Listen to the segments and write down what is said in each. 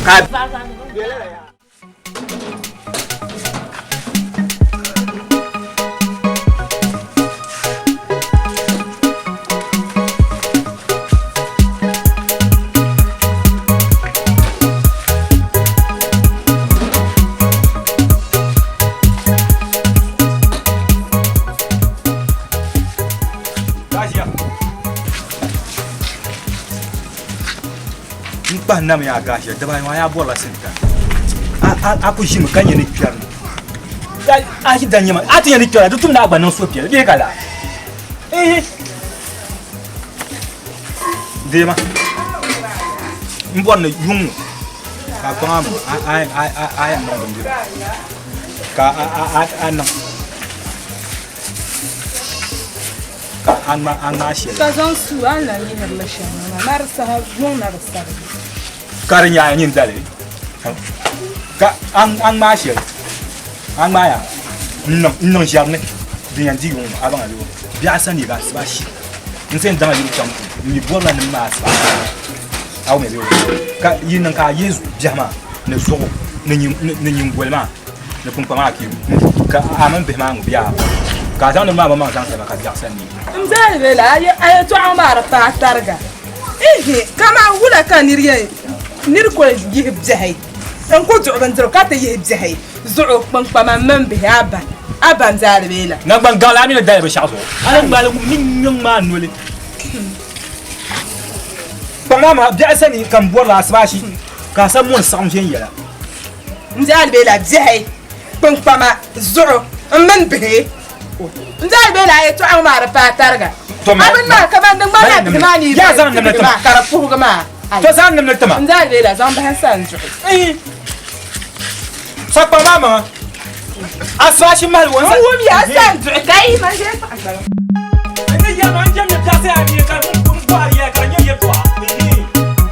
Ka N kpahi nam yaa gaashiya daba ayi maa bɔrila sinta a ku ʒimi ka nyɛ ni kpɛri a yi da nyɛma a ti nyɛ ni kpɛra di tumdi a gba niŋ suhupiɛlli bee ka laa deema n bɔri ni yuŋ ŋɔ ka a kpaŋ a yɛn niŋ bindira ka a niŋ Ka a ŋmaa shɛli. Ka zaŋ su a ni lan yihiri li shɛm ŋɔ maa, maa di saha yuŋ na bi sabigi. Ka di nyaai nyin dali, ka a ŋmaa shɛli, a ŋmaaya n-niŋ ʒiɛri ni din yɛn di yuŋ ŋɔ, a baŋ a biɛɣu asani ka asiba shi n-se n-daŋ a yili chaŋ puuni, m mi bɔrila ni m maai asiba a wumya bee o ka yi niŋ ka a yihi biɛhi maa ni zuɣu ni nyiŋgoli maa. Ni kpunkpama maa kpibu ka a mini bihi maa ŋubi a ka a zaŋ niriba maa maŋmaŋ zaŋ salima ka biɛɣu sani yi. M zali be la a yɛtɔɣa ŋɔ maa di paai tariga. Ihi, kaman wula ka nir yɛn nir ku yihi biɛhi n-ku duɣi bindirigu ka ti yihi biɛhi zuɣu kpunkpama mini bihi a ba a ba m zali be la. Naŋgban gaɣili a mi ni dali binshɛɣu zuɣu a ni gbaali ŋubi ni nyiŋ maa noli. Kpaŋ maa biɛhi sani ka m bɔrila asibaasi ka a sa mɔni saɣim viɛnyɛla. N zaali be la biɛhi, kpiŋkpama, zuɣu m mini bihi. N zaali be la a yɛtɔɣa ŋɔ maa di paai tariga. A bini maa kaman di ŋmanila bihi maa ni yi tibigi maa ka di puhigi maa. N zaali be la zaŋ bahi n sani duɣi. Sakpaŋ maa maŋa asibaasi mahali n wum ya n sani duɣi ka yi ma ʒe paɣa gbala. N ni yɛli ma n jɛmdi biɛɣu a ni ka n bɔhiri ya ka di nyɛ yɛltɔɣa.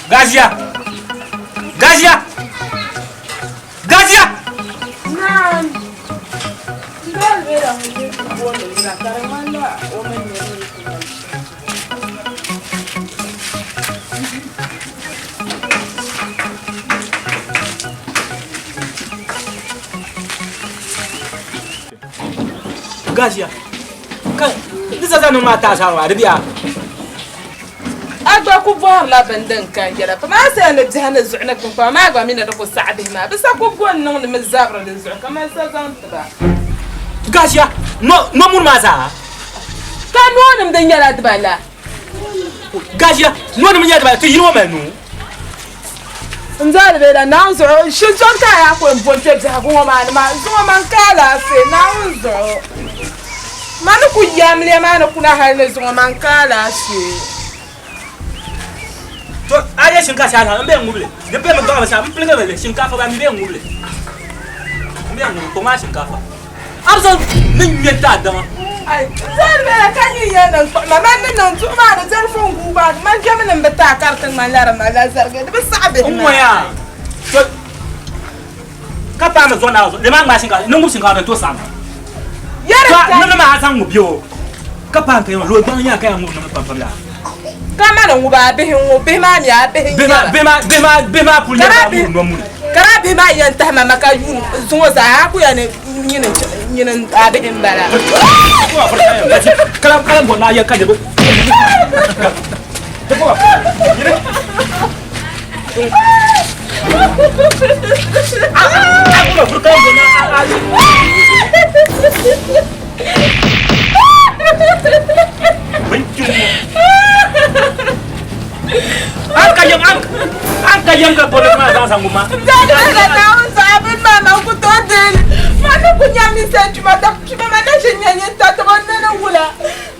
Gajiya! Gajiya! Gajiya! Naam. N bela ŋun yi ti booni yina ka di ŋmanila o mini niriba ni ku mali shɛm. Gajiya! Ka di sa zaŋ niŋ maa taasa maa di biya. A gba ku bɔhirila bini din ka yɛla pam. A saha ni biɛhi ni zuɣu ni kpiŋkpama maa gba mi ni di ku saɣi bihi maa. Bɛ sa ku bo n-niŋdi mi zabiri di zuɣu kaman sa zaŋ ti ba. Gaashiya, no muni maa zaa. Ka noonim din nyɛla dibala. Gaashiya, noonim nyɛla dibala, ti yini ŋɔ mali noo. N doli bɛ la Naawuni zuɣu. Shintɔri ka a yaa ku n bo n-kpe biɛhigu ŋɔ maa ni maa zuŋɔ man ka alaafee Naawuni zuɣu. Man ni ku yamliya maa ni kuna hal ni zuŋɔ man ka alaafee. To a yɛ shinkaafa shɛli n bɛ ŋubili di bɛ mi gaŋa shɛli n piligi li shinkaafa ba mi bɛ ŋubili n bɛ ŋubili ko maa shinkaafa a bi zaŋ ni ŋmɛ ti adama. Ai, n zali bɛ la ka nyin yɛn niŋ kpuɣi ma, man ni niŋ duɣu maa ni doli fun guui maa, man jɛmi ni m bi taai ka di ti ŋmanila di malila zarigi, di bi saɣi bihi N maa. ŋɔya to ka paai mi zuɣu naa zuɣu di maa ŋmaai shinkaafa ni ŋubi shinkaafa din tooi saɣim Yɛri to ka nimdi maa a zaŋ ŋubi o ka paai n ka yɛn looi gbaŋ nya ka yɛn ŋubi nimdi pam pam laa. Ka mani ŋubi a bihi ŋ-ŋɔ, bihi maa mi a bihi Bihi maa n-nyɛ ba. bihi maa bihi maa bihi maa kuli Ka nyɛla daa bihi ŋun nɔ muni. ka daa bihi maa yɛn tahi ma ma ka yuun zuŋɔ zaa a ku yɛn ni nyini nyini a bihi m-bala. Kala kala bɔ naa yɛ ka debo. Debo. Yiri. A ko furu kala bɔ naa a. An ka yɛm an ka yɛm ka bɔ ne ma zaŋ sangu ma.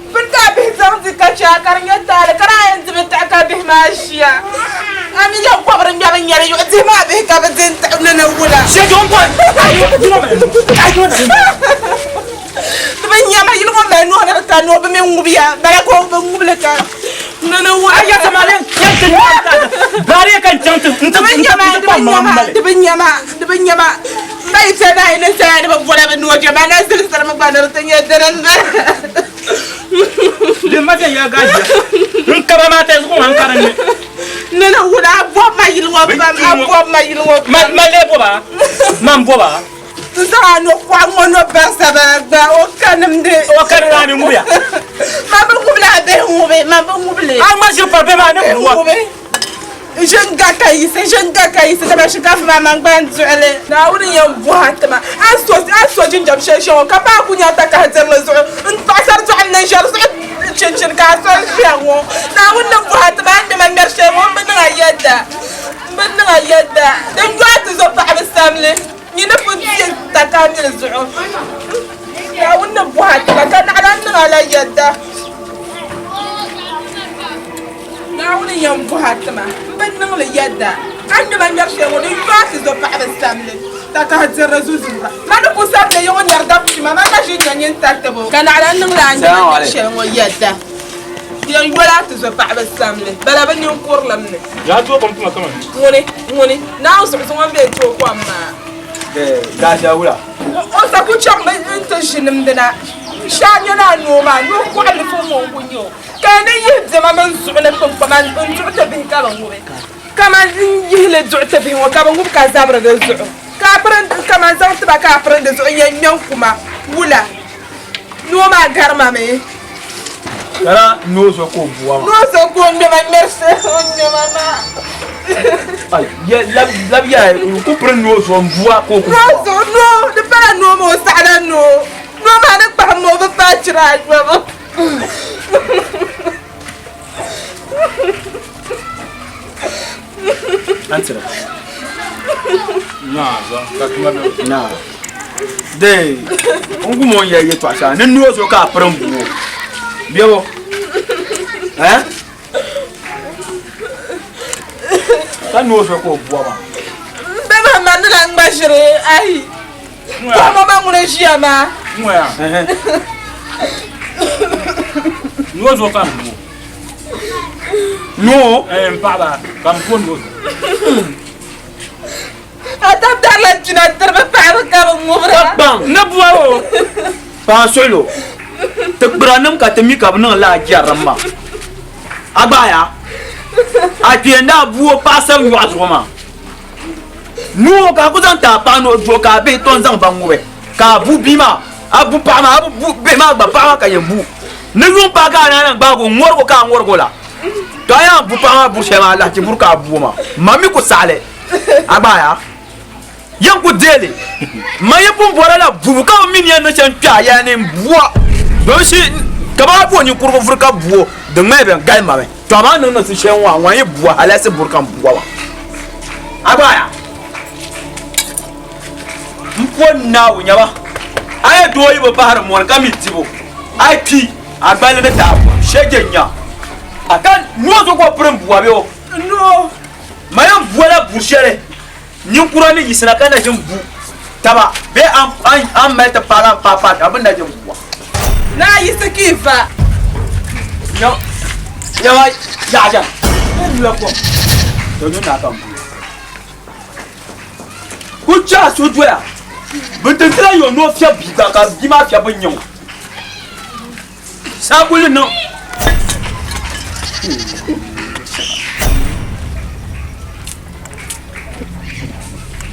Bini ka bihi zaŋ di ka chɛ a ka di nyɛ taali ka daa yɛn di bi taɣi ka bihi maa ʒiya a mi yɛn kɔbiri ŋmɛbi nyɛli yuɣu dihi maa bihi ka bi di n-taɣi ni ni Di bi nyama yili ŋɔ mali noo ni di ka noo bi mi ŋubiya bala ka o bi ŋubili ka di bi nyama di bi nyama n ba yi chɛ naai ni saya ni bi bola bi noo jɛma na zilisiri mi gba ni di ti nyɛ dini n bala. N kaba maa tɛsi ŋɔ n ka dinni. Ni ni wuna a bɔbi ma yili ŋɔ pam a bɔbi ma yili ŋɔ pam. Ma lee bɔba man bɔba. N zaŋ a no kɔɣu ŋɔ no barisa bala gba o ka nimdi. O ka nimdi a mi ŋubiya. Man bi ŋubili a bihi ŋubi man bi ŋubili. A ŋma ʒiri pari bihi maa ni buwa. Ŋubi. N ʒi n ga ka yiɣisi n ʒi n ga ka yiɣisi dama shinkaafa maa man gba n duɣili. Naawuni yɛn bɔhi a tima a ni so a ni so jinjam shɛli shɛŋa ka paai ku nya takahi dirili zuɣu n paɣasari dɔɣim ni n ʒɛri zuɣu chinchini ka a so ʒiya ŋɔ Naawuni ni bɔhi a tima a ni ŋmɛ ma ŋmɛri shɛli ŋɔ m bi niŋ a yɛda m bi niŋ a yɛda din yɔhi ti zo paɣaba samli. Nyini pun ti takamili zuɣu, Naawuni ni bɔhi a tiba, ka naɣila niŋ a la yɛda. Naawuni yɛn bɔhi a tima, m bi niŋ li yɛda. A ni ŋmɛ ma ŋmɛri shɛli ŋɔ, di yo a ti zo paɣiba samli, takahi dirili zuzuura. Ma ni ku sabi bɛ yiŋɔ nyari dapchima, man na ʒi n-nya nyin tatibo. Ka naɣila niŋ la a ni ŋmɛ ma ŋmɛri shɛli ŋɔ yɛda. Di yɛn yola a ti zo paɣiba samli, bala bɛ ninkurilim ni. Yaa tooi kom tuma kaman. Ŋuni, ŋuni, Naawuni zuɣu ŋun be n-tooi kom maa. Gaasha wula. O sa ku chaŋmi nti ʒi nimdi na. Shee nyɛla a noo maa, noo kɔɣili fo ŋɔ n-ku nyɛ o. Ka a ni yihi diɛma mini zuɣu ni kpiŋkpama n-duɣi ti bihi ka bɛ ŋubi. Kaman n yihi li duɣi ti bihi ŋɔ ka bɛ ŋubi ka zabiri di zuɣu. Ka a piri kaman zaŋ ti ba ka a piri di zuɣu n-yɛn ŋme n-ku ma. Wula? Noo maa gari ma mi. Lala noo so ka o bua maa. Noo so ka o ŋmɛ ma ŋmɛri shɛli o ŋmɛ ma maa. Ai, ya lab lab ya ku piri noo so n bua ka o ku Noo so noo di pala noo maa o saɣila noo. Noo maa ni kpahim ma o bi paai chira ayɔbu. An tira. Naa zo ka tuma bɛ naa. De n gu mo yɛ yɛtɔɣa shɛŋa ni noo so ka a piri n buo bɛbo eh ka noo so ka o bua maa. Bɛ maa mani la ŋma ʒiri ayi. Kɔhima maa ŋuni ʒiya maa. Ŋɔya. Noo zuɣu ka n bo. Noo? N paɣaba ka n bo noo zuɣu. A tab darila jina tiri bi paɣaba ka bi ŋubira. Ka kpaŋ. Ni bua o. Paɣa suɣilo. Ti kpira nim ka ti mi ka bi niŋ laa jɛrilim maa. A gbaaya? A kpee n daa bu o paɣasari nyɔɣu zuɣu maa. Nuu ka a ku zaŋ ti a paɣa ni o duɣi ka a bihi to n-zaŋ ba ŋubi, ka a bu bia maa, a bu paɣa maa, a bi bu bihi maa gba, paɣa maa ka yɛn bu. Ni yuŋ paai ka a naan gbaag o ŋ-ŋɔrig o ka a ŋɔrig o la, to a yɛn bu paɣa maa buri shɛli maa alahichi buri ka a bu o maa. Ma mi ku saɣi li, a gbaaya? Yɛn ku deei li. Ma yi pun bɔrila la bubu ka bi mi ni yɛn niŋ shɛm n-kpe a yɛla ni m-bu a, domishi kaman a bu o ninkurigu vuri ka bu o, di ŋmaya bɛn galim ma mi. To amaa niŋ niŋsi shɛli ŋɔ a ŋɔ yi bua alaasi buri kam bua maa a gba ya n po naawu nyaba a yi doo yi bi bahiri mɔri ka mi dibu a yi kpi a gballi ni taai bua shɛje nya a ka noo so ka o piri n bua bee o noo ma yɛn bua la buri shɛli ninkura ni yiɣisina ka na ʒin bu taba bee a ni mali ti paagi a ni paai paai a bi na ʒin bua. Naa yiɣisi ka yi va. Nyama yaɣa shɛm kom to nyu naa ka n bua ku chɛ a so doya bi tintila yo ni o fiɛbi bia gba ka bia maa fiɛbi n nyɛ o saa kuli niŋ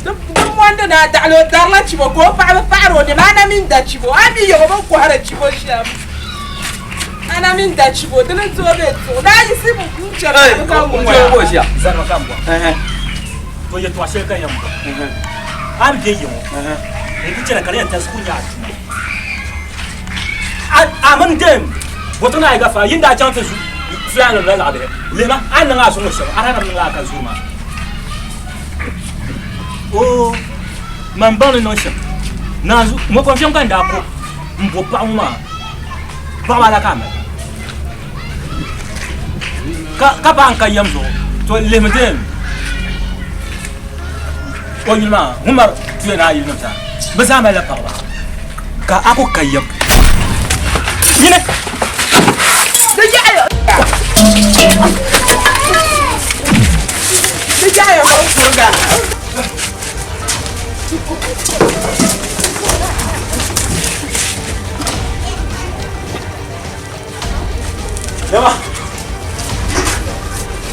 Di mondi ni a daɣili o darila chibo ka o paɣaba paɣiri o nɛma a na mini da chibo a mi yɛm o bi kɔhiri chibo shɛm a na mini da chibo di ni tooi be zuɣu daa yiɣisi n-chɛ paɣaba ka ŋɔ Zani ka m bɔhi to yɛtɔɣ shɛli ka yɛn bɔhi a ni be yiŋ ŋɔ n ku chana ka di yɛn tarisi ku nyɛ a tuma A mini dɛm bɔtɔ ni a yi gafa yin daa chaŋ ti zu fulaannim la laɣibihi lihima a ni niŋ a zuŋɔ shɛm a daa na bi niŋ lala ka zuri maa. Oo man baŋ ni niŋ shɛm naanzu mɔkɔnfiɛm ka n daa ko m-bo paɣa ŋɔ maa paɣaba ala ka a mali ka paɣa n ka yɛm zuɣu to lihimi dɛm. O yuli maa ŋun mari tuya ni a yili nim zaa bɛ zaa malila paɣaba ka a ku ka yɛm nyini. Di yaɣiya di yaɣiya ka n kuriga. Yaba.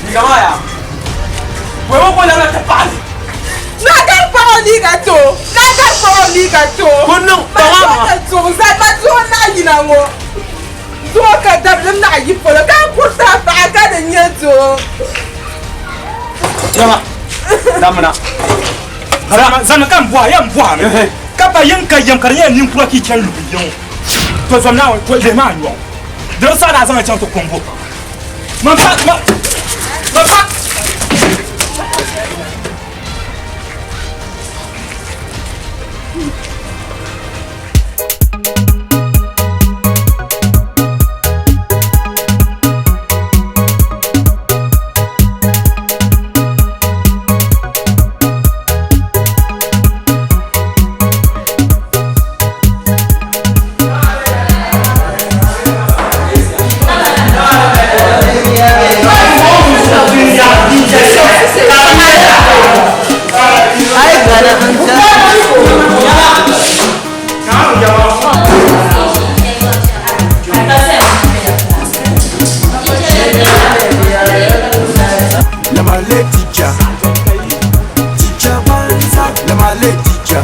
Liiga maa yaa. Wei ŋɔ ko labila ti paɣali. Naa gari paɣa o liiga ti o. Naa gari paɣa o liiga ti o. Ko niŋ paɣa maa. Ma zuɣu zali ma zuɣu naɣ yina ŋɔ. Zuɣu ka dabilim naɣ yi polo ka n kuriti a paɣa ka di nyɛ doo. Yaba. Damina. Zani ka n bɔha ya n bɔha mi. Ka pa yin ka yɛm ka di nyɛla ninkura ka yi chani luhi yiŋ. To zom Naawuni to lihi maa yɔŋ. Di bi saɣi ni a zaŋ li chaŋ ti kɔŋ bo. Man pa, man, man pa. Lamale teacher, teacher banza, lamale teacher,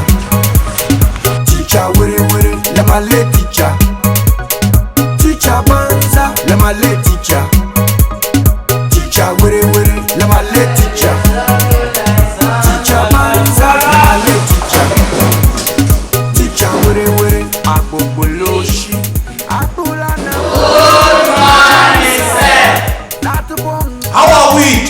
teacher wiri wiri, lamale teacher, teacher banza, lamale teacher, teacher wiri wiri, lamale teacher, teacher banza, lamale teacher, teacher wiri wiri, agbogbo loshi, agbulana. How are we?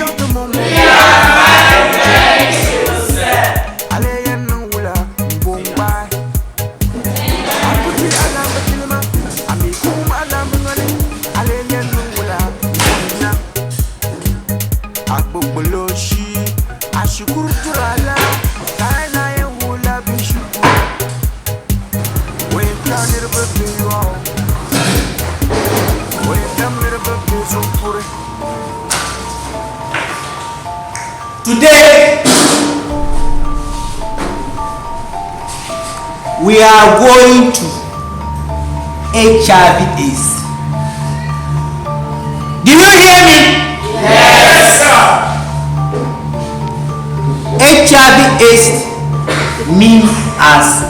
Today, we are going to HIV AIDS. Do you hear me? Yes, sir. HIV AIDS means as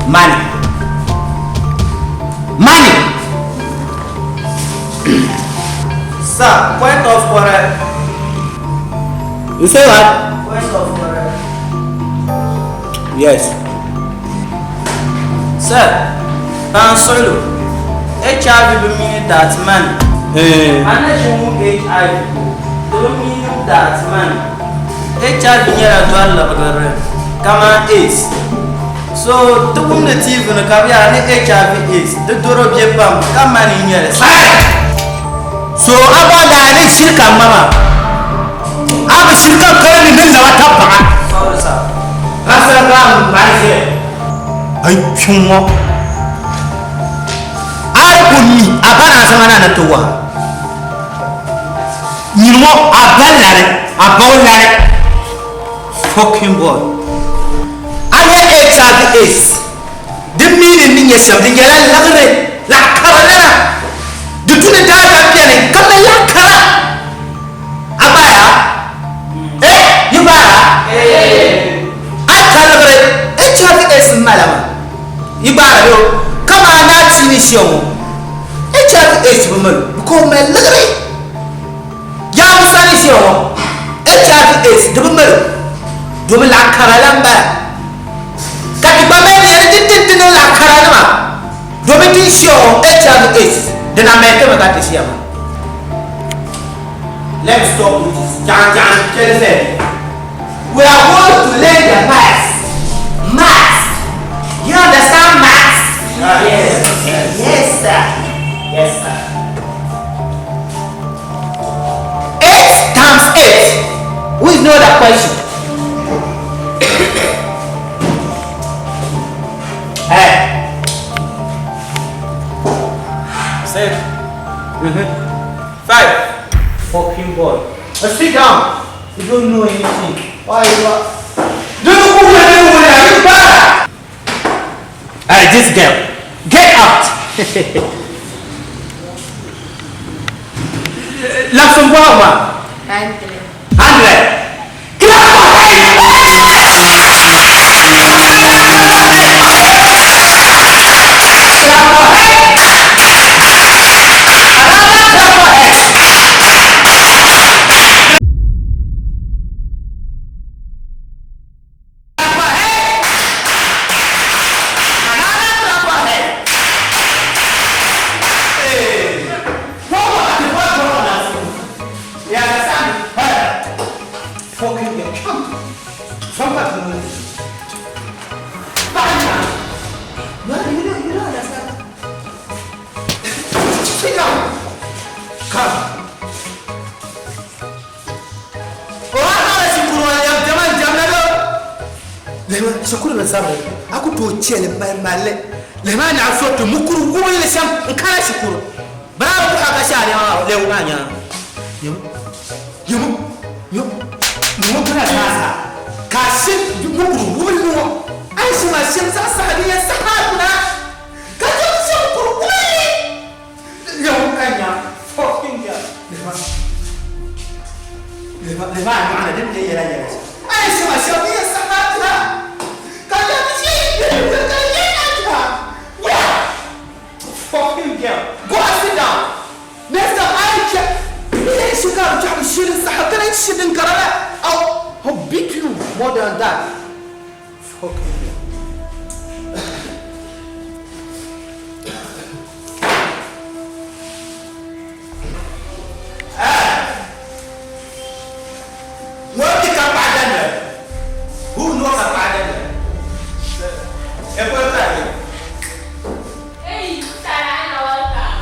money. Money. Sir, point of correct. You say what? Point of correct. Yes. Sir, Pan Solo, HIV bi mean that man. Ana ʒi ŋun HIV di bi mean that man. HIV nyɛla dɔri libigirili kaman AIDS. So ti wumdi TV ni ka bi yɛra ni HIV AIDS di doro bɛ pam ka mani nyɛli. So a ba da ni shirka mama. A bi shirka kare ni ni laba ta paɣa. Sorry sir. Ka sara ka n bari ʒe. Ai kpiŋ ŋɔ. A di ku mi a ba na sama na na ti wa. Nyini ŋɔ a ba lari a ba o lari. Fucking boy. A nyɛ HIV AIDS. Di meaning ni nyɛ shɛm di nyɛla liɣiri laɣ kara lana. Di tu ni daadam bɛni ka mali laɣ kara. A baaya? Eh, yi baaya? A ka liɣiri HIV AIDS n mala maa. Yi baara yo kama naa ti ni shɛ ŋɔ. HIV AIDS bi mali because mali liɣiri. Yaa Musa ni shɛ ŋɔ HIV AIDS di bi mali domin laɣ kara la n bala. Ka ti gba mali ni di ti ti niŋ laɣ kara nima domin ti shɛ ŋɔ HIV AIDS di na mali timi ka ti shɛ maa. Let's stop with this. Jang jang chele. We are going to learn the maths. Maths. You understand maths? Yes. Yes, sir. Yes, sir. 8 times 8. Who know that question? 5. Fucking boy. Sit down. You don't know anything. Why you are? Don't go anywhere. You bad. Hey, this girl. Get out. Luxembourg, man. 100. 100. Clap for her. Clap for her. Another clap for her. Clap for her. Another clap for her. Hey. What was the what was You understand? Hey. Fucking girl. Come. Somebody knows. Bad man. No, you don't understand. Sit down. Come. Oh, I Lema shikuru na sabiri a ku tooi chɛli mali malli lema na so ti mukuru wumli shɛm n kana shikuru bana bi ka sha ne ma lewu ma nya yemu yemu yemu yemu kana kasa ka shi mukuru wumli wo ai shi ma shi sa sa ni ya sa ha kuna ka ta shi mukuru wumli lewu ka nya fucking girl lema lema lema ma na din yela yela ai shi ma shi ya sa ha kuna Fucking girl. Go and sit down. Next time I check. I'll beat you more than that. Fucking girl. Who knows about that? Hey, Sarah, Anna, welcome.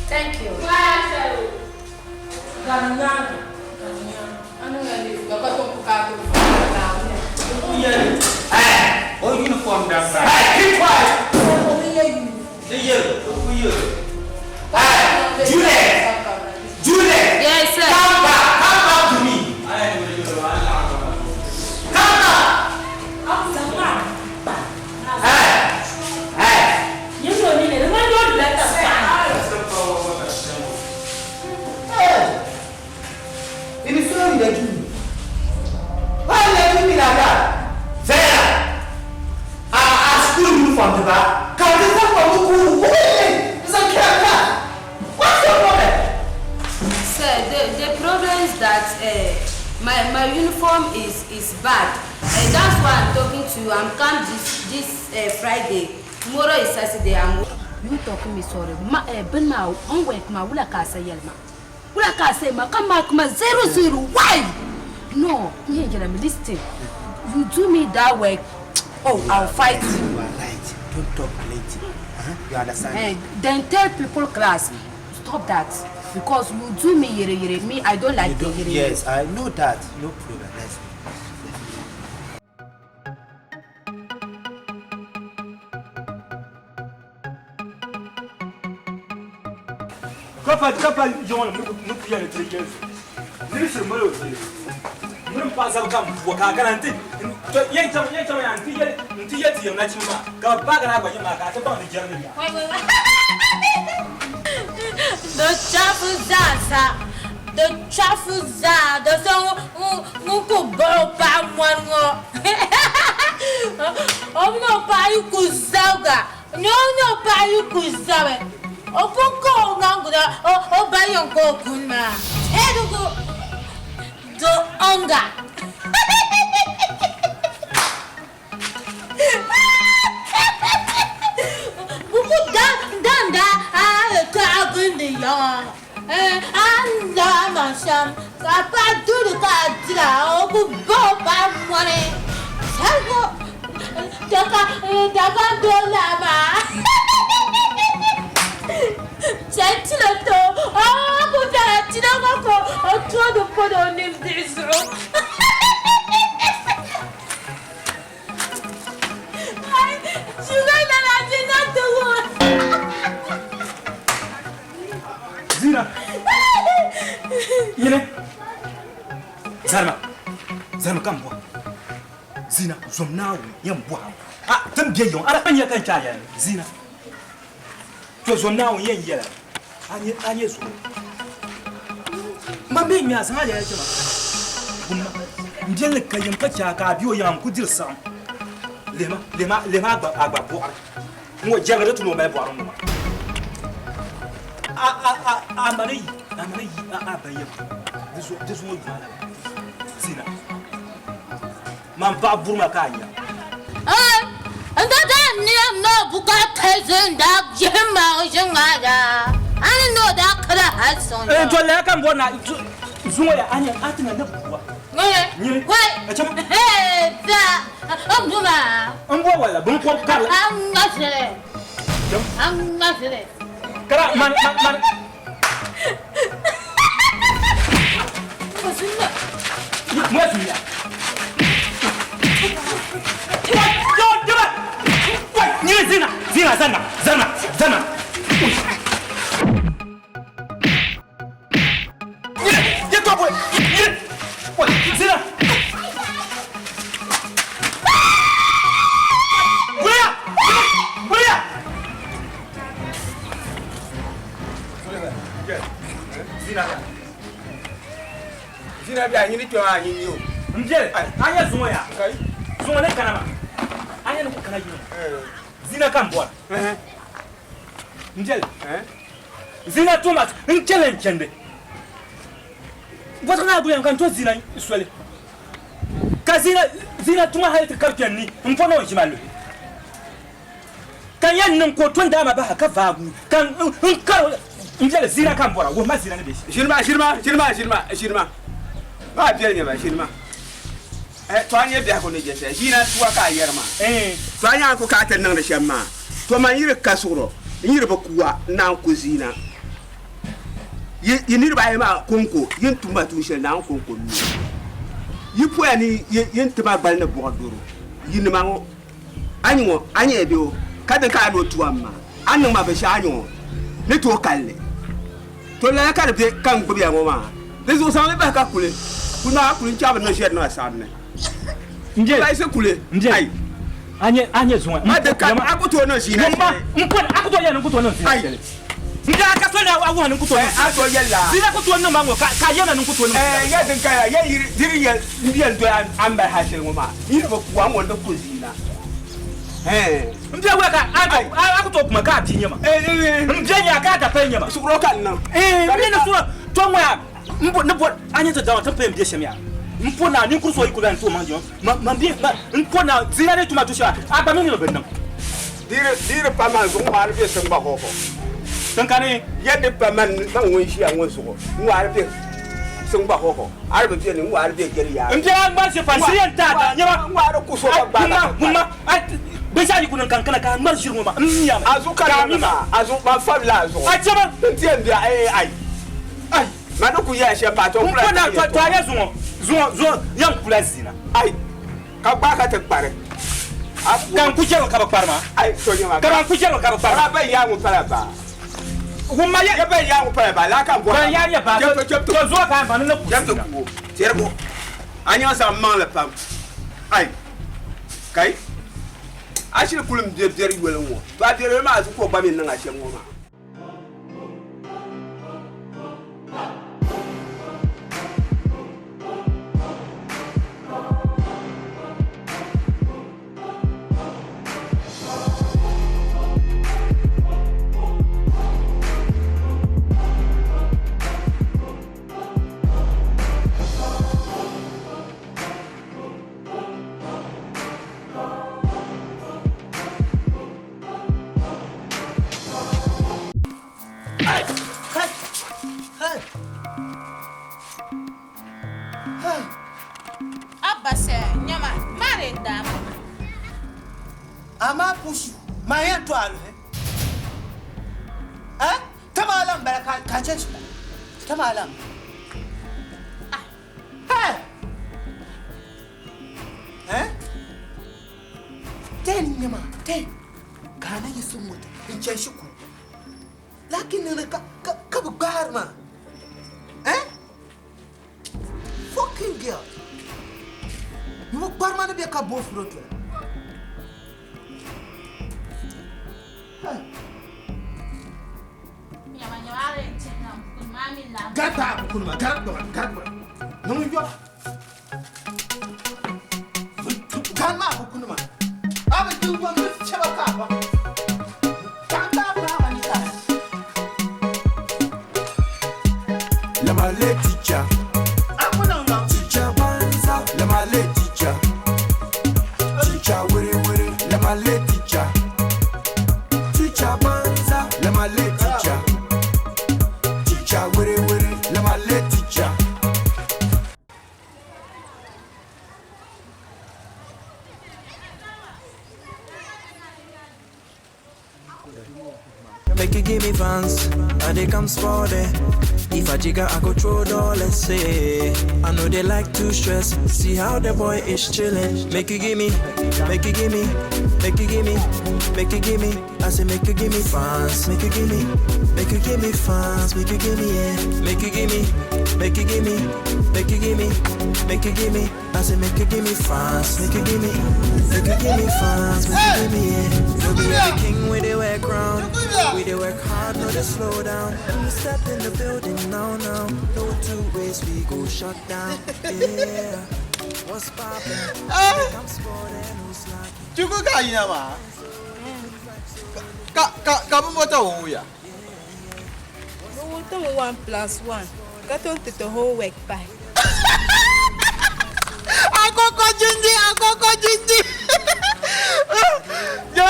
Thank you. Hey, O uniform da ba. hey, keep quiet. Di yel, o ku yel. Hey, Juliet. Juliet. Yes, sir. Come back. Come back to me. Ay, ni wuri wa Allah ka. Come back. Hey. Hey. Hey. It is sorry that you. Why you do me like that? Vera. I school uniform to back. Can you come from Mukuru? It's a character. What's your problem? Sir, the problem is that my uniform is bad. And that's why I'm talking to you. I'm come this Friday. Tomorrow is Saturday. I'm You talking me sorry. Ma ben ma on work ma wula ka sa yelma. Wula ka say ma come mark ma 00. Why? No, here you me listen. You do me that work. Oh, I'll fight you. You are right. Don't talk plenty. Huh? You understand? Hey, then tell people class, stop that. Because you do me yere yere. Me, I don't like the yere yere. Yes, I know that. No problem. Let's go. Kafa kafa yawan muku yana tirgin su. Zai malo ce. Mun pa sa kam wa ka kana nti to yen tam ya nti ye nti ye ti na chima ka ba ga na ba ma ka ta ba ni jerni ya. The chafu zaza, the chafu za, the so mu ko bo pa mwan ngo. O no pa yu ku zauga. No no pa yu ku zawe. O pu ko ngangu da o o ba yon ko kun ma. E do go do onga. Buku dan dan da a ka gundi ya. Eh an da ma sham ka pa du ka dira o ku bo pa mone. Sago daga daga do la ma. Chentilo to o ku da tino ko o to do ko do nim dizu. Ai, juga na na jina to. Zira Zina. Yine. Zarma. Zarma kan bɔ. Zina zom Naawuni yɛn bɔhim. A tin bɛ yiŋ a nya ka n chaai yɛli zina. To zom Naawuni yɛn yɛla a nyɛ zuɣu. Ma mi nya zaŋ a yɛla chɛ ma. Gumma n biɛli ka yɛm ka chaai ka a bɛ o yiŋa n ku diri saɣim. Lihima lihima lihima a gba bɔɣiri. N ŋɔ jɛriga di tu ni o mali bɔɣiri ŋɔ maa. A a a a ma ni yi a ma ni yi a a ba yɛm di zuɣu di zuɣu yuma la zina. Man paɣa burima ka a nya. N da daa niɛm ni o bukaata zin daa jihi ma o ʒi ŋmaa daa a ni ni o daa kala hali sɔŋ ya. To laya ka n bɔri na zuŋɔ ya a nya a ti na ni buwa. Nyini. Wai. Hey da n bu maa. N bɔ wala binkɔb karili. A ŋma shɛli. A ŋma shɛli. Kara man man man. Zina, zina, zana, zana, zana. Zina. Kuya! Kuya! Zina. Zina bi a nyini kpɛma a nyini o. N biɛli a nyɛ zuŋɔ yaa zuŋɔ ni kana maa a nyɛ ni ku kana yino zina ka n bɔra n biɛli zina tuma n chɛli n chɛndi bɔtigi naa guya ka n to zina soli ka zina zina tuma hali ti kari kpɛni ni n po ni o ʒima luhi Ka n yɛn niŋ ka o ton daama bahi ka vaagu, ka n kar o n biɛli zina ka n bɔra, wuhi ma zina ni be shɛm. Ʒini maa, ʒini maa, ʒini maa, ʒini maa, ʒini maa. Maa biɛli nyɛ ma, ʒini maa. Eh, to a nyɛ biɛhigu ni je shɛli, ʒina tuwa ka a yɛri maa. To a nyaŋ ku ka a ti niŋdi shɛm maa, to man yiri kasuɣurɔ, n yiri bi kuwa, n naan ku zina. Yi, yi niriba ayi maa kɔŋko, yi ni tum ma tuun shɛli, Naawuni kɔŋko m-mi. Yi poya ni yi, yi ni ti ma gbali ni buɣa doro, yinima ŋɔ. A ni ŋɔ, a nyɛla bɛ o, ka din ka a ni o tu a m-ma, a ni niŋ ma binshɛɣu a ni ŋɔ ni tooi kali li. To lala ka di be ka n gbibi ya ŋɔ maa, di zuɣu zaŋ li bahi ka kuli. Kuli maa a kuli n-chaɣ bi niŋ shɛli niŋ a saɣim ni. N-je. Bayisi kuli. N-je. Ai. A nyɛ, a nyɛ zuŋɔ. Ma di ka a ku tooi niŋ ʒiina shɛli. M pɔri, a ku tooi yɛli ni n ku tooi niŋ ʒiina shɛli. N daa ka soli a wuhi ni n ku tooi niŋ. A tooi yɛli la. Zina ku tooi niŋ ma ŋɔ ka a yɛli ma ni n ku tooi niŋ. Ya din ka ya, ya yiri, di di yɛli, n di yɛn doli a ni mali hali shɛli ŋɔ maa, n yi di bi ku a ŋɔ n di ku zina. M bia wula ka a ku tooi kuma ka a bia nyɛ ma. M bia nyɛ a ka a dapali nyɛ ma. Suɣuro ka n niŋ. M bia ni suɣuro to ŋɔ yaa m bo ni bo a nyɛ ti daŋ ti paya m bia shɛm yaa. M po naa ninkuri so yi kuli n tooi maŋ jɛma ma ma bia ma m po naa zina ni tuma du shɛli a gba mi ni bi niŋ. Diri pa man zuɣu ŋmaari bɛ tiŋgba hɔhɔ. Tiŋkani. Ya di pa man man ŋun ʒiya ŋɔ zuɣu ŋmaari bɛ tiŋgba hɔhɔ. A di bi bɛ ni ŋmaari bɛ jɛri yaa. M bia ŋmari ʒiri pa shiri yɛn taai daa nyɛma. Ŋmaari ku so ka gbaai ka Gumma binshɛɣu yi ku niŋ ka n kana ka a ŋmari ʒiri ŋɔ maa m mi a mi. A zuɣu ka Ka a mi ma. A zuɣu man fabila a zuɣu. A chɛ ma. N ti yɛn bia ee ai. Ai. Ma ni ku yɛla shɛm maa to n N kula po na to a nyɛ zuŋɔ zuŋɔ zuŋɔ yɛn kula zina. Ai. Ka gbaai ka ti kpari. Ka n ku jɛrigi ka bi kpari ma. Ai to nyɛ ma. Ka ban ku jɛrigi ka bi kpari ma. Ka ban yaa ŋun pala baa. Ŋun ma ya ban yaa ŋun pala baa laa ka n bɔra. Ban yaa nyɛ baa. Chɛbto chɛbto. To zuɣu ka n ba ni ni ku Chɛbto kubo. Chɛribo. A nyaŋ zaŋ maŋli pam. Ai. Kai. A shiri kuli m bɛ biɛri yoli ŋɔ. To a biɛri yoli maa zuɣu ka o gba mi niŋ a shɛm ŋɔ maa. Abba sɛ nyama mari n daa ma. Amaa pushi maa yɛn to a luhi eh tama lan bala ka chɛ tama lan ah eh ten nyama ten ka na yiɣisi moto n chani shikuru lakin niŋdi ka ka. Ka bi gbaari ma. Eh? Fucking girl. Ni bi gbari ma ni bɛ ka bo furo toli. Gata kunuma gara gbama gara gbama. Niŋ yɔ. Gan maa bi kunuma. A bi di wa mi chɛba ka a ba. Kan ka a ba ni ka. Lamale teacher. A ku niŋ yɔ. Teacher banza. Lamale teacher. Teacher were were. Lamale teacher. Teacher banza. Lamale teacher. Teacher were were. Lamale teacher. Make you give me fans, I they come spot it. If I jigger, I go throw dollars. Say, I know they like to stress. See how the boy is chilling. Make you give me, make you give me, make you give me, make you give me. I say make you give me fans, make you give me, make you give me fans, make you give me, yeah. Make you give me, make you give me, make you give me, make you give me. I say make you give me fans, make you give me, make you give me fans, make you give me, yeah. No be the king with the wear crown. We dey work hard, no dey slow down. We step in the building now, now. No two ways we go shut down. Yeah, what's poppin'? I'm sporting, who's lacking? Chukwu ka yi na maa. Ka ka ka bi mota o wuya. Bi wuhi 1 plus 1 ka tom ti ti homework pahi. Akoko jinji, akoko jinji. Ya,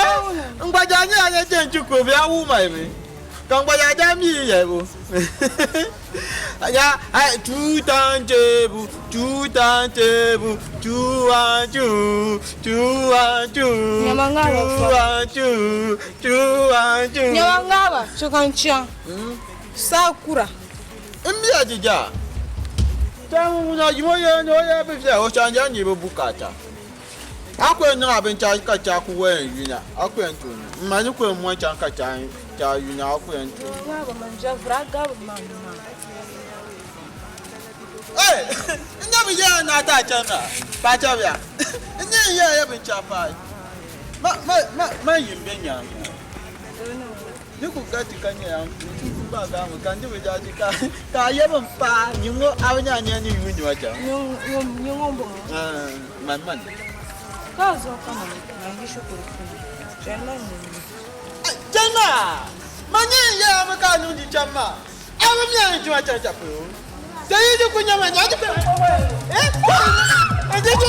ngbaja nye anya jen chukwu bịa wu ma ebe. Ka ngbaja ja mi ya bụ. Ya, ai two times table, two times table, 2 1 2, 2 1 2. Nyama nga 2 1 2, 2 1 2. Nyama ngaba chukan chiang. Saa kura. Mbi ajija. Tangu na yimo ye no ye bi fie o chanja ni bu bukata. Akwe no abin cha ka cha ku we yuna. Akwe ntu. Ma ni kwe mo cha ka cha cha yuna akwe ntu. Ngaba manja vraga mama. Eh, nya bi ye na ta cha na. Pa cha bia. Nya ye ye bi cha pa. Ma ma ma ma yim be nya. Ni ku ga ti ka nya ya. Ba ga mu kan di ja ti ka ka ye ban pa nyingo awnya nya ni yu nywa cha. Nyingo nyingo mbo. Ah, man man. Ka zo ka ma na ngi shukuru ku. Jana ni. Jana. Ma nya ye am ka nu di cha ma. Awu mi an jwa cha cha pu. Se yi ju ku nya ma nya ti pe. Eh? Eh, je je.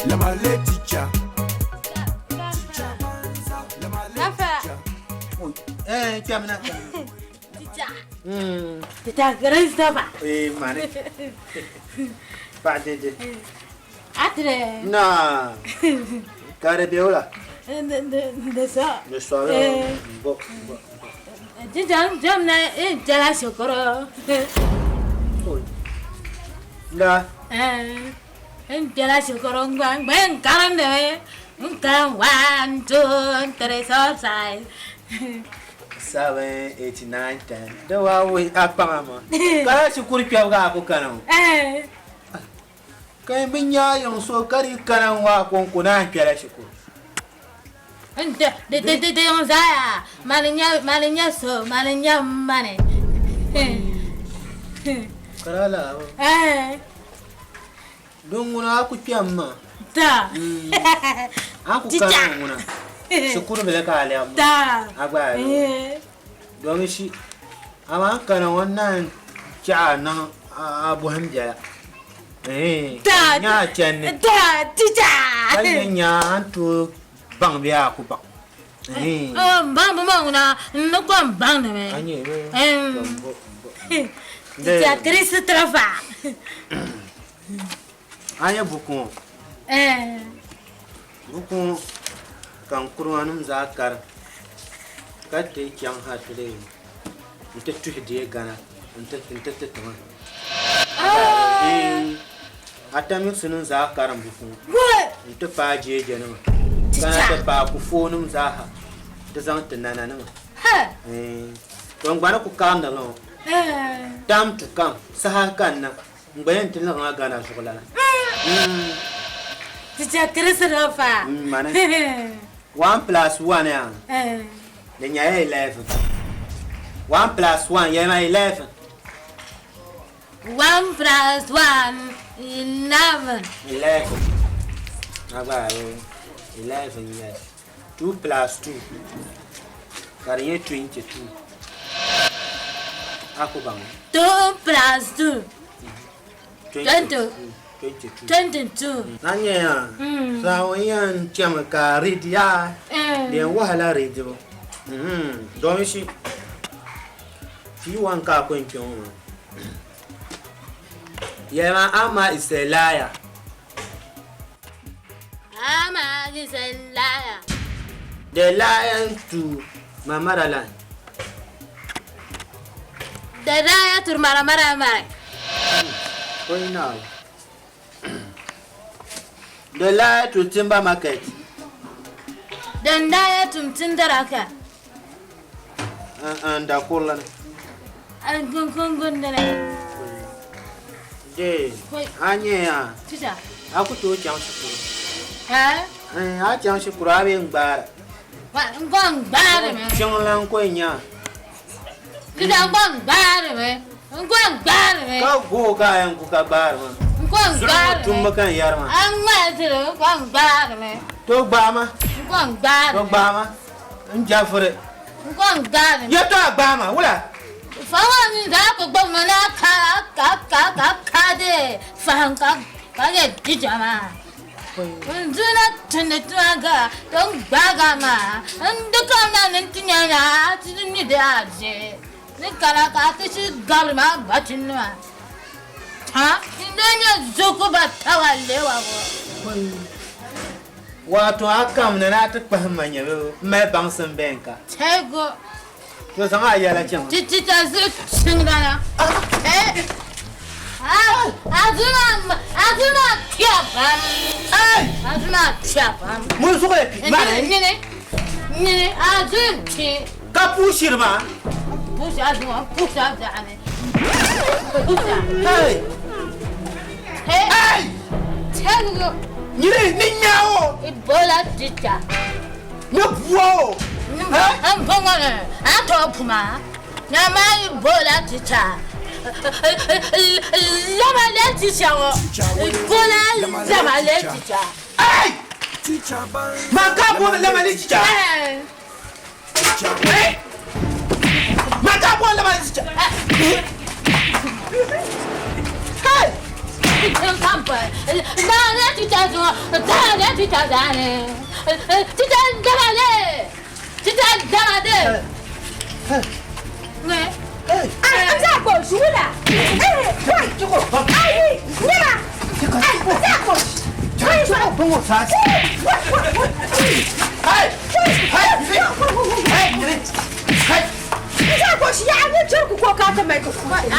Lamale teacher. Eh, tiamina. Teacher. Teacher, Christopher. Eh, mane. Ba de de. Atre. Na. Kare beola. De so. Ne so. Bo. Bo. Jam jam na e jala shokoro. Na. Eh. N kpɛla shikuru n gba n karindimi n karim 1 2 3 4 5. 7 8 9 10 di waa wuhi a kpaŋa maa ka lala shikuru kpɛbu ka a ku kana ŋɔ ka n bi nya yiŋ so ka di kana ŋɔ a kɔŋko naan kpɛla shikuru. Di di di yiŋ zaa mani n-nyɛ so mani n-nyɛ mani. Ka daa lahi Din ŋuna a ku kpɛm maa. Da. A ku kana ŋɔ ŋuna shikuru bila ka a lɛbi maa. Da. A gba a lɛbi. Domishi amaa n kana ŋɔ n naan chɛ a niŋ a bɔhim biɛla. Da. Nya a chani ni. Da teacher. Ka nyɛ nya a ni tooi baŋ bee a ku baŋ. N baŋ bi maa ŋuna n ni ko n baŋdi mi. A nyɛ bɛ. Teacher Christopher. A nyɛ buku ŋɔ? Buku ŋɔ ka n kurimanim zaa karim ka ti chaŋ ha ti lee nti tuhi deei Ghana nti ti ti ma. Atamikisinim zaa karim buku ŋɔ nti paai jeejenima ka na ti paai kufonim zaa ha nti zaŋ ti nananima. To n gba ni ku karimdi li ŋɔ time to come saha kanna. N gba yɛn ti niŋ a Ghana zuɣulana. Teacher Christopher. Mani. 1 plus 1 yaa. Di nyɛla 11. 1 plus 1 yɛli ma 11. 1 plus 1 11. 11. A gba 11 nyɛli. 2 plus 2 ka di nyɛ 22. A ku baŋ. 2 plus 2. 22. 22. Na nyɛ ya. Saha yɛn chɛmi ka read ya. Di yɛn wahala readibu. Domishi P1 ka a ku yɛn kpɛ ŋɔ maa. Yɛlima Ama is a liar. Ama is a liar. The lion to my motherland. The lion to my motherland. Going now. The lion to timber market. The lion to Tindaraka. And the Kurlan. And Gungungundan. De, a nyɛ ya. Teacher. A ku tooi chaŋ shikuru. Ha? A chaŋ shikuru a bee n gbaara. N gba n gbaari mi. Chiŋlan ko n nya. Teacher n gba n gbaari mi. N gba n gbaari mi. Ka gooi ka a yɛn gu ka gbaari ma. N gba n gbaari mi. Tumbu ka n yɛri ma. A ŋmali tiri n gba n gbaari mi. To gbaai ma. N gba n gbaari mi. To gbaai ma. N jafiri. N gba n gbaari mi. Yɛtɔɣa gbaai ma wula. Fama ni daa ku gbubi mi na ka ka ka ka ka de fahim ka ka nyɛ teacher maa. N duna tundi tuma ka to n gbaaga maa n di kam na ni n ti nya na a ti mi di a je ni kana ka a ti shi gabiri maa bachinima ha n daa nyɛ zuku ba tawa lewa ŋɔ. Wato a kam ni na ti kpahim ma nyɛ bɛ mali baŋsim bɛn ka. Tego. To zaŋ a yɛla chaŋ. Ti ti ta zuɣu chiŋdana. A zuma kpiya pam. A zuma kpiya pam. Mun zuɣu yɛ kpi mana. Nyini nyini a zuɣu kpi. Ka pushiri maa. Pushi a zuɣu pushi a biɛɣuni. Pushi a. Hey. Hey. Tɛligu. Nyini ni nyawo. Ebola teacher. Ni bua o. N bɔŋɔ ni a tɔ puma na ma Ebola teacher. Lama le teacher ŋɔ. Ebola lama le teacher. Hey! Man ka bo lama le teacher. Hey! Man ka bo lama le teacher. Hey!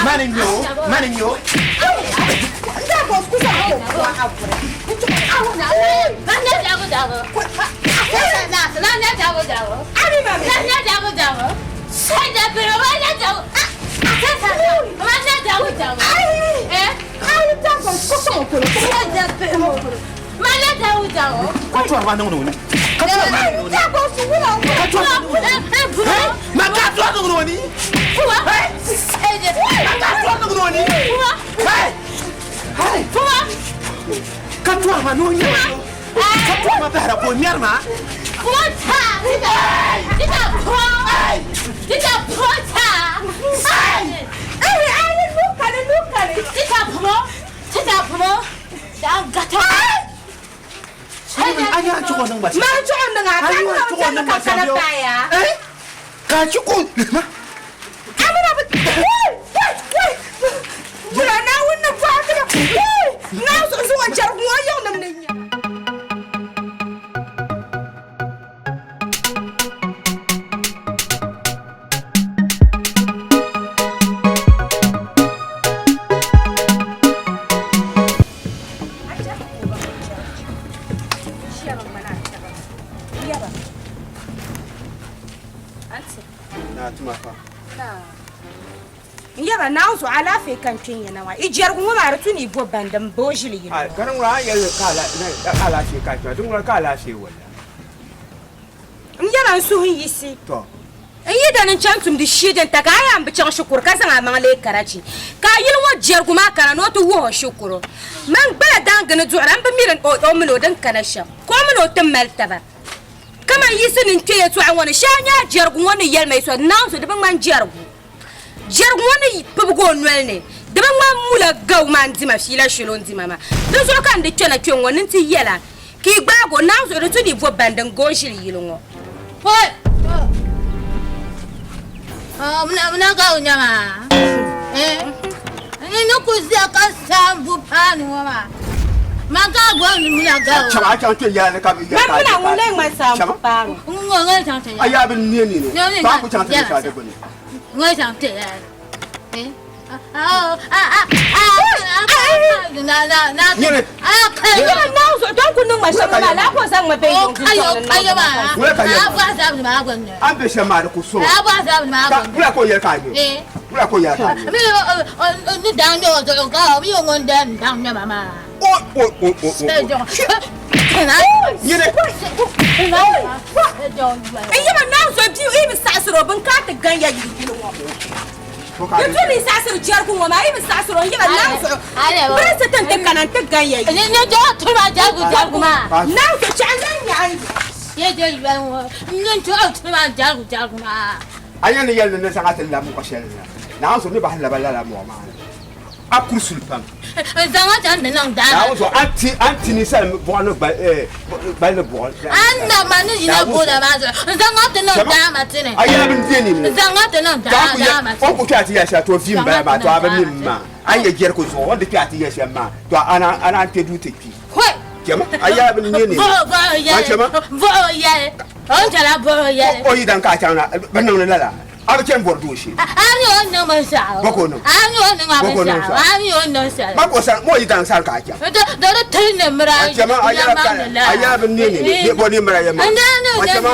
Mani nyo, mani nyo. Kan kpɛ na wa i jɛrigu ŋɔ maa di tu ni i bo bandi n ba o ʒili yili ka di ŋuna a yɛli ka alaafee ka kpɛ di ŋuna ka alaafee wala n yɛla n suhu n yisi n yi dani n chaŋ tumdi shee din ta ka a yaa n bi chaŋ shikuru ka zaŋ a maŋ lee karachi ka a yili ŋɔ jɛrigu maa kana ni o ti wuhi o shikuru man gbala daangi ni duɣira n bi miri o mini o din kana shɛm ka o mini o ti mali taba kaman yisi ni n kpɛ yɛltɔɣa ŋɔ ni shee a nya a jɛrigu ŋɔ ni yɛli ma yɛltɔɣa naawuni so di bi ŋmani jɛrigu Jɛrigu ŋɔ ni pibigi o noli ni, di bi ŋmani mula gau maa n-dima fiila shɛli o ni dima maa. Di zuɣu ka n di kpɛna kpe ŋ-ŋɔ ni nti yɛl a, ka yi gbaag o, Naawuni zuɣu di tu ni yi bo bandi n-ga o ʒili yili ŋɔ. A yɛn ni yɛli ni ni zaŋ a ti labi mɔɣu shɛli ni la, Naawuni zuɣu ni bahi laba lala mɔɣu maa ni. A kuri suli pam. Naawuni zuɣu a ti a ti ninsal buɣa ni gbali ni buɣa. A yɛla bin bɛ nini ni. O ku kpɛ a ti yɛli shɛli to vi m-bala maa to a bi mi m maa. A ni yɛ Jɛriko zuɣu o ni di kpɛ a ti yɛli shɛm maa to a naan kpɛ duu ti kpi. Chama a yɛla bin nyɛ nini. Chama o yidan ka a chaŋ na bi niŋdi lala a bi chani bɔri dooshee. Bɔ ka o niŋ? Bɔ ka o niŋ shɛli? Ma ka o sani, ma o yidan sani ka a chaŋ. Chama a yɛla a yɛla bin nyɛ nini bɔ ni mira yɛ maa. Chama.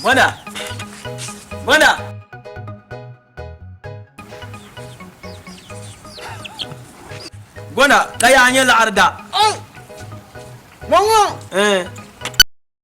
Gonda! Gonda! Gonda ka yaa nyɛ laɣiri da. Ŋɔ ŋɔ. Eh.